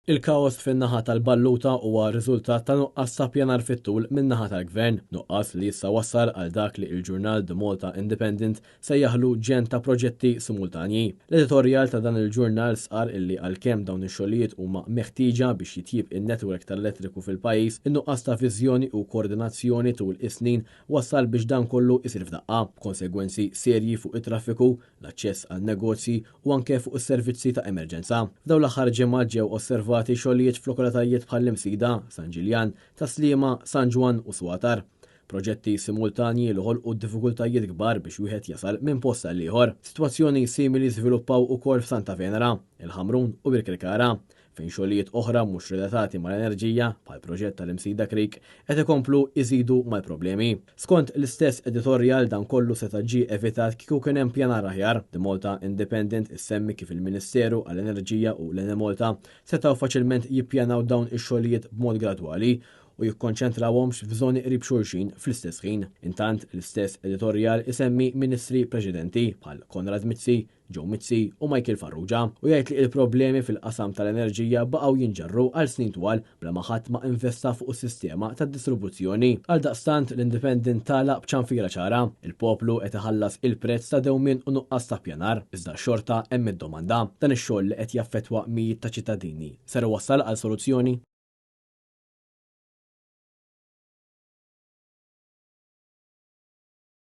Il-kaos fin-naħa tal-Balluta huwa riżultat ta' nuqqas ta' pjanar fit-tul min-naħa tal-Gvern, nuqqas li issa wassal għal dak li l-ġurnal The Malta Independent sejjaħlu ġenn ta' proġetti simultanji. L-editorjal ta' dan il-ġurnal stqarr illi għalkemm dawn ix-xogħlijiet huma meħtieġa biex jitjieb in-network tal-elettriku fil-pajjiż, in-nuqqas ta' viżjoni u koordinazzjoni tul is-snin wassal biex dan kollu jsir f'daqqa, b'konsegwenzi serji fuq it-traffiku, l-aċċess għan-negozji u anke fuq is-servizzi ta' emerġenza. F'dawn l-aħħar ġimgħat ġew osservati xogħlijiet f'lokalitajiet bħall-Imsida, San Ġiljan, Tas-Sliema, San Ġwann u Swatar. Proġetti simultanji li ħolqu diffikultajiet kbar biex wieħed jasal minn post għal ieħor. Sitwazzjoni simili żviluppaw ukoll f'Santa Venera, il-Ħamrun u Birkirkara. fejn xogħlijiet oħra mhux relatati mal-enerġija, bħall-proġett tal-Imsida Creek, qed ikomplu jżidu mal-problemi. Skont l-istess editorjal dan kollu seta' ġie evitat kieku kien hemm pjanar aħjar. The Malta Independent issemmi kif il-Ministeru għall-Enerġija u l-Enemalta setgħu faċilment jippjanaw dawn ix-xogħlijiet b'mod gradwali u jikkonċentrawhomx f'żoni qrib xulxin fl-istess ħin. Intant, l-istess editorjal isemmi ministri preċedenti bħal Konrad Mizzi, Joe Mizzi u Michael Farrugia, u jgħid li il-problemi fil-qasam tal-enerġija baqgħu jinġarru għal snin twal bla ma ħadd ma investa fuq is-sistema tad-distribuzzjoni. Għaldaqstant, l-Independent tagħlaq b'ċanfira ċara, il-poplu qed iħallas il-prezz ta' dewmien u nuqqas ta' ppjanar, iżda xorta hemm id-domanda. Dan ix-xogħol li qed jaffettwa mijiet ta' ċittadini ser iwassal għal soluzzjoni?